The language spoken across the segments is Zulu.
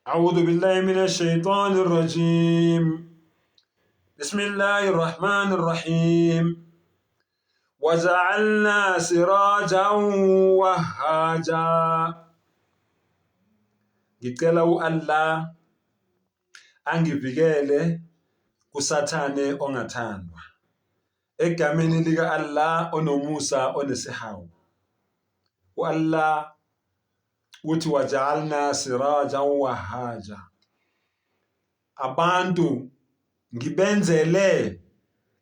أعوذ بالله من الشيطان الرجيم بسم الله الرحمن الرحيم وجعلنا سراجا وهاجا. Ngicela u-Allah angivikele kuSathane ongathandwa. Egameni lika-Allah onomusa onesihawu. U-Allah uthi wajaalna siraja wahaja, abantu ngibenzele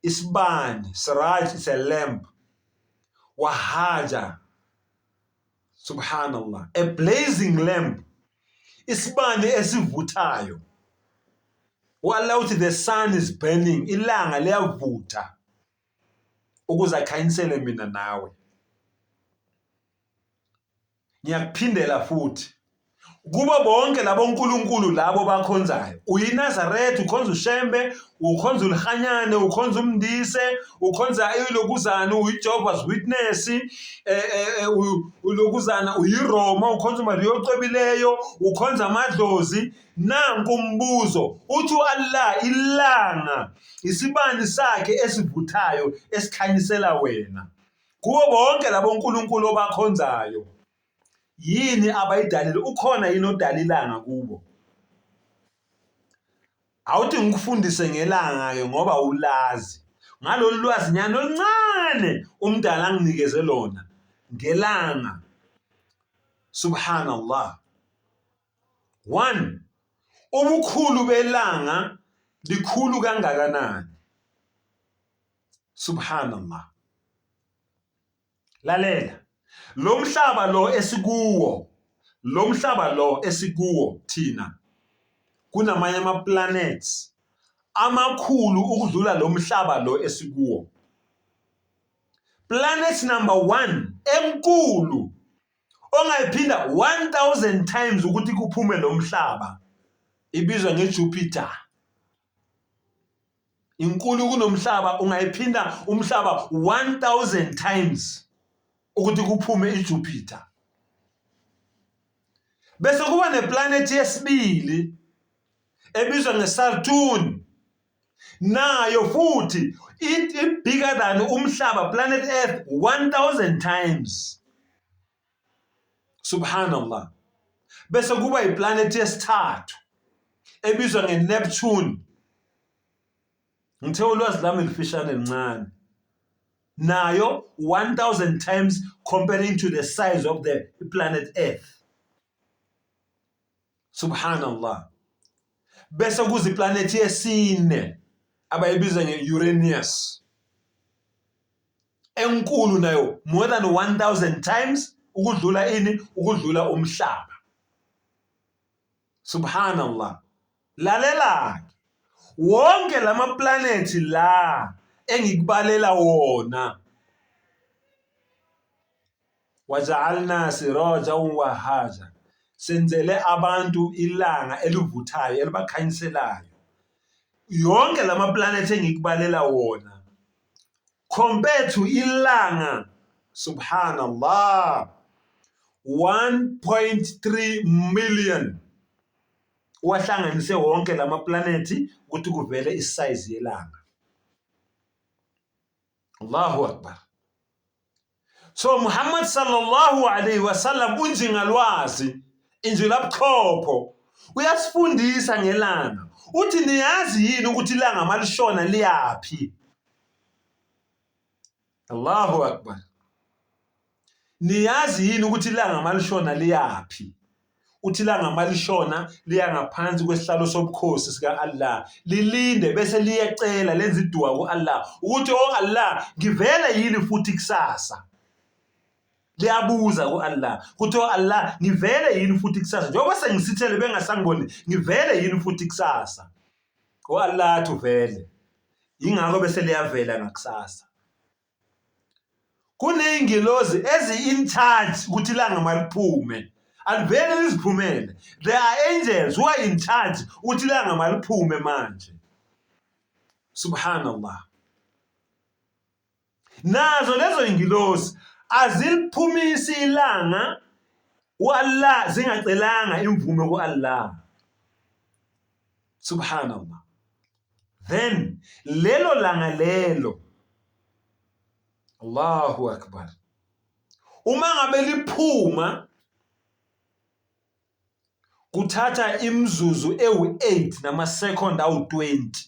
isibani. Siraj is a lamp, wahaja, subhanallah, a blazing lamp, isibani esivuthayo. U-Allah uthi the sun is burning, ilanga liyavutha ukuze akhanyisele mina nawe. Ngiyakuphindela futhi kubo bonke labo nkulunkulu labo bakhonzayo, uyiNazaretha, ukhonza uShembe, ukhonza uLihanyane, ukhonza uMndise, ukhonza ilokuzana, uyiJehovah's Witness, ulokuzana, uyiRoma, ukhonza uMariya ocwebileyo, ukhonza amadlozi. Nanku umbuzo, uthi u-Allah ilanga isibani sakhe esivuthayo esikhanyisela wena. Kubo bonke labo nkulunkulu obakhonzayo, yini abayidalile? Ukhona yini odala ilanga kubo? Awuthi ngikufundise ngelanga-ke ngoba ulazi. Ngalolu lwazi nyana oluncane umdala anginikeze lona ngelanga. Subhanallah. One, ubukhulu belanga likhulu kangakanani? Subhanallah. Lalela. Lo mhlaba lo esikuwo, lo mhlaba lo esikuwo thina, kunamanye ama planets amakhulu ukudlula lo mhlaba lo esikuwo. Planet number 1 enkulu ongayiphinda 1000 times ukuthi kuphume lo mhlaba ibizwa ngeJupiter. Inkulu kunomhlaba, ungayiphinda umhlaba 1000 times ukuthi kuphume iJupiter. Bese kuba neplanethi yesibili ebizwa ngeSaturn, nayo futhi it bigger than umhlaba, planet Earth, 1000 times. Subhanallah. Bese kuba iplanethi yesithathu ebizwa ngeNeptune. Ngithe ulwazi lami lifishane lincane. Nayo 1000 times comparing to the size of the planet Earth. Subhanallah. Bese kuza iplanethi yesine abayibiza nge-Uranus, enkulu nayo more than 1000 times ukudlula ini, ukudlula umhlaba. Subhanallah. Lalela wonke lama planethi la engikubalela wona, waja'alna sirajan wahaja, senzele abantu ilanga elivuthayo elibakhanyiselayo. Yonke lama planethi engikubalela wona compared to ilanga, subhanallah, 1.3 million wahlanganise wonke lama planethi ukuthi kuvele isize yelanga. Allahu akbar. So Muhammad sallallahu alayhi wasallam unjingalwazi, injulabuchopho, uyasifundisa ngelanga. Uthi niyazi yini ukuthi ilanga malishona liyaphi? Allahu akbar. Niyazi yini ukuthi ilanga malishona liyaphi? Uthi ilanga malishona liya ngaphansi kwesihlalo sobukhosi sika-Allah, lilinde bese liyecela, lenza iduwa ku-Allah ukuthi o Allah, ngivele yini futhi kusasa? Liyabuza ku-Allah ukuthi o Allah, ngivele yini futhi kusasa? Njengoba sengisithele bengasangiboni, ngivele yini futhi kusasa? O Allah athi uvele. Yingakho bese liyavela ngakusasa. Kuney'ngilozi ezi-in charge ukuthi ilanga maliphume, alivele liziphumele. There are angels who are in charge ukuthi ilanga maliphume manje. Subhanallah. Nazo lezo ingilosi aziliphumisi ilanga u-Allah zingacelanga imvume ku-Allah. Subhanallah. Then lelo langa lelo, Allahu Akbar, uma ngabe liphuma kuthatha imizuzu ewu-8 namasekhonde awu-20,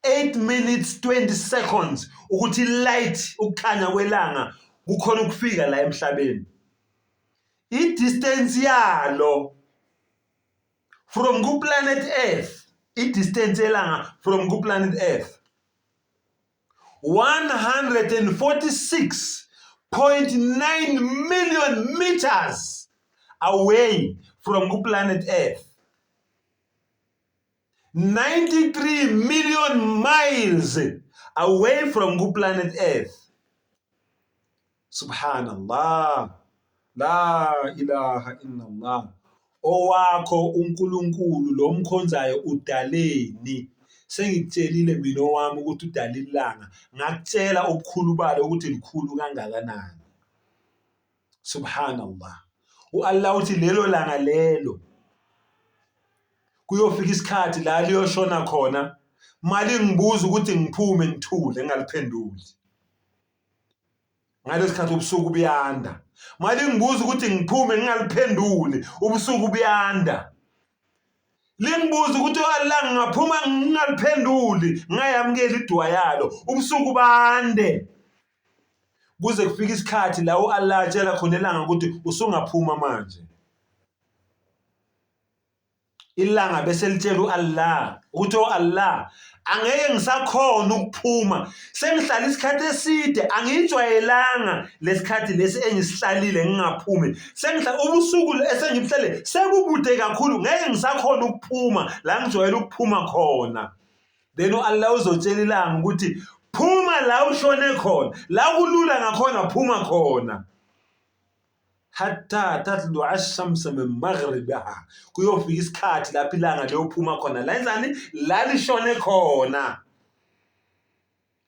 8 minutes 20 seconds ukuthi light, ukukhanya kwelanga kukhona ukufika la emhlabeni. I-distance yalo from ku-planet Earth, i-distance yelanga from ku-planet Earth, 146.9 million meters away from ku-planet Earth, 93 million miles away from ku-planet Earth. Subhanallah, la ilaha illallah. Owakho uNkulunkulu lo mkhonzayo udaleni? Sengikutshelile mina owami ukuthi udala ilanga, ngakutshela ubukhulu balo ukuthi likhulu kangakanani. Subhanallah. U-Allah uthi lelo langa lelo kuyofika isikhathi la liyoshona khona, malingibuza ukuthi ngiphume ngithule ngingaliphenduli. Ngaleso sikhathi ubusuku buyanda. Malingibuza ukuthi ngiphume ngingaliphenduli, ubusuku buyanda. Lingibuza ukuthi Allah ngingaphuma ngingaliphenduli, ngingayamukeli iduwa yalo, ubusuku bande. Kuze kufike isikhathi la u-Allah atshela khona ilanga ukuthi usungaphuma manje. Ilanga bese litshela u-Allah ukuthi o Allah, angeke ngisakhona ukuphuma, sengihlala isikhathi eside, angiyijwayelanga lesikhathi lesi engisihlalile ngingaphumi, sengihlala ubusuku esengibuhlale sebubude kakhulu, ngeke ngisakhona ukuphuma la ngijwayele ukuphuma khona. Then u-Allah uzotshela ilanga ukuthi phuma la ushone khona, la kulula ngakhona, phuma khona. Hatta tatlu'a ash-shamsa min maghribiha, kuyofika isikhathi lapho ilanga liyophuma khona la enzani, la lishone khona.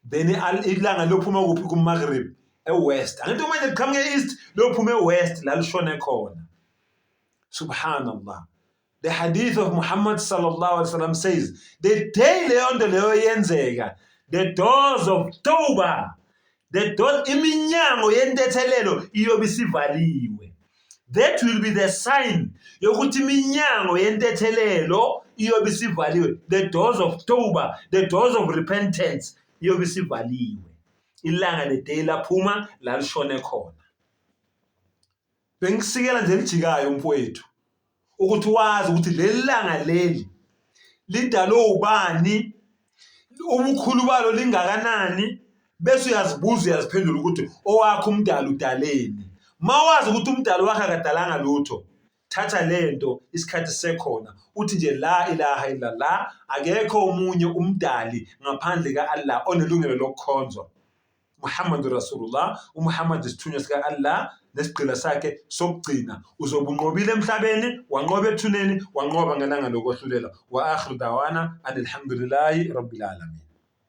Then ilanga liyophuma kuphi? Ku-maghrib, e-west. Angithi manje liqhamuke e-east, liyophuma e-west la lishone khona. Subhanallah. The hadith of Muhammad sallallahu alaihi wasallam says, the day leyo nto leyo yenzeka, the doors of Tawbah, the door, iminyango yentethelelo iyobe isivaliwe. That will be the sign yokuthi iminyango yentethelelo iyobe isivaliwe. The doors of Tawbah, the doors of repentance iyobe isivaliwe. Ilanga le day laphuma la lishone khona. Bengisikela nje elijikayo mfowethu ukuthi wazi ukuthi leli langa leli lidalwe ubani, ubukhulu balo lingakanani, bese uyazibuza uyaziphendula ukuthi owakho umdali udaleni. Mawazi ukuthi umdali wakhe akadalanga lutho, thatha lento isikhathi sekhona, uthi nje la ilaha illallah, akekho omunye umdali ngaphandle ka-Allah onelungelo lokukhonzwa. Muhammad Rasulullah, uMuhammad isithunywa sika-Allah nesigqila sakhe sokugcina. Uzobe unqobile emhlabeni, wanqoba ethuneni, wanqoba ngelanga lokwahlulela. Wa akhiru dawana anilhamdulillahi rabbil alamin.